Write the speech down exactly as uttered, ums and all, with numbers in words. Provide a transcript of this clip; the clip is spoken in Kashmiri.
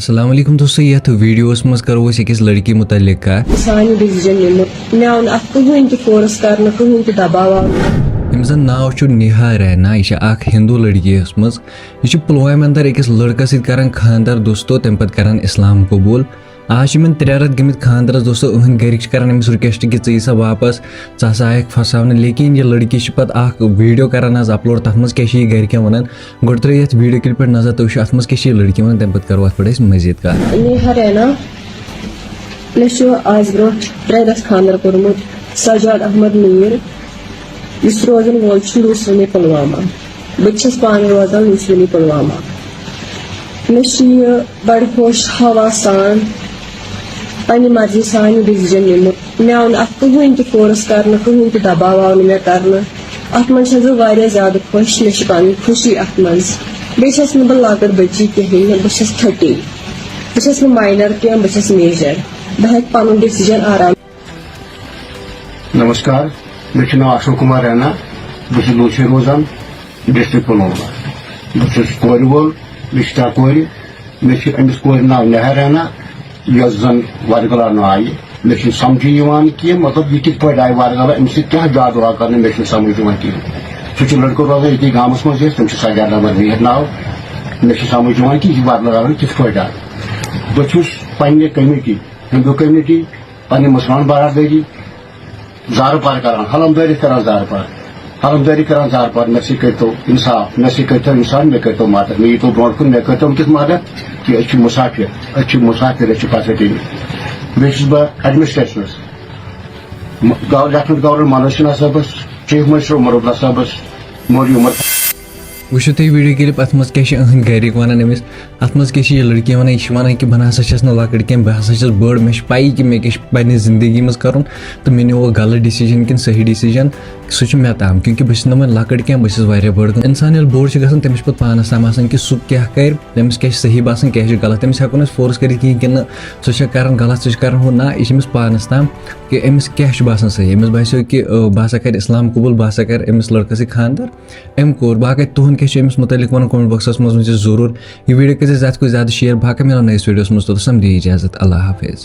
السلام علیکم دوستو، یتھ ویڈیوس منٛز کرو أسۍ أکِس لڑکی متعلق کتھ۔ سانہِ ڈیسیجن نیومُت۔ مےٚ آو نہٕ اتھ کٕہٕنۍ تہِ فورس کرنہٕ، کٕہٕنۍ تہِ دباو آو نہٕ مےٚ۔ أمِس زن ناو چھُ نیہا رینا، یہِ چھِ اکھ ہندو لڑکی ٲسمٕژ۔ یہِ چھِ پلوامہِ اندر أکِس لڑکس سۭتۍ کران خانٛدر دوستو، تمہِ پتہٕ کران اسلام قبول۔ آز چھِ یِمن ترٛےٚ رٮ۪تھ گٔمٕتۍ خانٛدرس دوستو، أہٕنٛدۍ گرِکۍ چھِ کران أمِس رِکویسٹ کہِ ژٕ یہِ سا واپس، ژٕ ہسا آیکھ پھساونہٕ۔ لیکن یہِ لڑکی چھِ پتہٕ اکھ ویڈیو کران آز اپلوڈ، تتھ منٛز کیٛاہ چھِ یہِ گرِکٮ۪ن ونان۔ گۄڈٕ ترٲیِو یتھ ویڈیو کلپہِ پٮ۪ٹھ نظر تہٕ وٕچھِو اتھ منٛز کیٛاہ چھِ یہِ لڑکی ونان، تمہِ پتہٕ کرو اتھ پٮ۪ٹھ أسۍ مزید کتھ۔ نیہا رینا، مےٚ چھُ آز برونٛٹھ ترٛےٚ رٮ۪تھ خانٛدر کوٚرمُت سجاد احمد میٖر، یُس روزن وول چھُ لوٗسوٕنی پلوامہ۔ بہٕ تہِ چھَس پانہٕ روزان لوٗسوٕنی پلوامہ۔ مےٚ چھُ یہِ بڑٕ خۄش ہوا سان، پننہِ مرضی سان یہِ ڈیسیجن نیومُت۔ مےٚ آو نہٕ اتھ کٕہٕنۍ تہِ فورس کرنہٕ، کٕہٕنۍ تہِ دباو آو نہٕ مےٚ کرنہٕ۔ اتھ منٛز چھَس بہٕ واریاہ زیادٕ خۄش، مےٚ چھِ پنٕنۍ خوشی اتھ منٛز۔ بیٚیہِ چھَس نہٕ بہٕ لۄکٕٹ بٔچی کِہیٖنۍ نہٕ، بہٕ چھَس تھٔٹی۔ بہٕ چھَس نہٕ ماینر کینٛہہ، بہٕ چھَس میجر۔ بہٕ ہٮ۪کہٕ پنُن ڈیسیجن آرام۔ نمسکار، مےٚ چھُ ناو اشوک کمار رینا۔ بہٕ چھُس لوٗسے روزان، ڈسٹرکٹ پلوامہ۔ بہٕ چھُس کورِ وول، مےٚ چھِ ترٛےٚ کورِ۔ مےٚ چھِ أمِس کورِ ناو نہر رینا، یۄس زن ورگلا نہٕ آیہِ۔ مےٚ چھُنہٕ سمجھے یِوان کہِ مطلب یہِ کِتھ پٲٹھۍ آیہِ ورگلا، أمِس سۭتۍ کیٛاہ جادو آو کرنہٕ، مےٚ چھُنہٕ سمجھ یِوان کِہیٖنۍ۔ سُہ چھُ لڑکہٕ روزان ییٚتی گامس منٛز ییٚتہِ، تٔمِس چھُ سجاد احمد میٖر ناو۔ مےٚ چھُنہٕ سمجھ یِوان کہِ یہِ ورگلا کِتھ پٲٹھۍ آو۔ بہٕ چھُس پننہِ کمیٹی، ہندو کمیٹی، پننہِ مسلمان برادری زارٕ پار کران، حلم دٲری کران زارٕ پار، حلم دٲری کران زارٕ پار۔ مےٚ سۭتۍ کٔرۍتو انصاف، مےٚ سۭتۍ کٔرۍتو انصاف، مےٚ کٔرۍتو مدد، مےٚ ییٖتو برونٛٹھ کُن، مےٚ کٔرۍتو وٕنکیٚس مدد کہِ أسۍ چھِ مسافر، أسۍ چھِ مسافر، أسۍ چھِ پتھ رٹٕنۍ۔ بیٚیہِ چھُس بہٕ ایڈمنسٹریشنس لیفٹیننٹ گورنر منوج سنہا صٲبس، چیف منسٹر عمر عبداللہ صٲبس، مولوی عمر۔ وٕچھِو تُہۍ ویڈیو کلپ، اتھ منٛز کیٛاہ چھِ أہٕنٛدۍ گرِکۍ ونان أمِس، اتھ منٛز کیٛاہ چھِ یہِ لڑکی ونان؟ یہِ چھِ ونان کہِ بہٕ نہ سا چھَس نہٕ لۄکٕٹ کینٛہہ، بہٕ ہسا چھَس بٔڑ، مےٚ چھِ پَیی کہِ مےٚ کیٛاہ چھِ پننہِ زندگی منٛز کرُن، تہٕ مےٚ نیوٗ غلط ڈیسیجن کِنہٕ صحیح ڈیسیجن، سُہ چھُ مےٚ تام، کیونکہِ بہٕ چھَس نہٕ وۄنۍ لۄکٕٹ کینٛہہ، بہٕ چھَس واریاہ بٔڑ گٔمٕژ۔ انسان ییٚلہِ بوٚڑ چھُ گژھان، تٔمِس چھُ پتہٕ پانس تام آسان کہِ سُہ کیٛاہ کرِ، تٔمِس کیٛاہ چھُ صحیح باسان، کیٛاہ چھُ غلط۔ تٔمِس ہٮ۪کو نہٕ أسۍ فورس کٔرِتھ کِہیٖنۍ کہِ نہ، ژٕ چھَکھ کران غلط، ژٕ چھُکھ کران ہُہ، نہ، یہِ چھِ أمِس پانس تام کہِ أمِس کیٛاہ چھُ باسان صحیح۔ أمِس باسیو کہِ، آ، بہٕ ہسا کرٕ اسلام قبول، بہٕ ہسا کرٕ أمِس لڑکس سۭتۍ خانٛدر۔ أمۍ کوٚر۔ باقٕے تُہُنٛد کیٛاہ چھُ أمِس متعلق وَنُن؟ کمنٹ باکسَس منٛز ؤنۍ زیو ضروٗر۔ یہِ ویڈیو کٔرۍ زیو زیادٕ کھۄتہٕ زیادٕ شیئر۔ باقٕے مِلو نٔیِس ویڈیوَس منٛز، توٚتَس تام دِیِو اِجازت۔ اللہ حافظ۔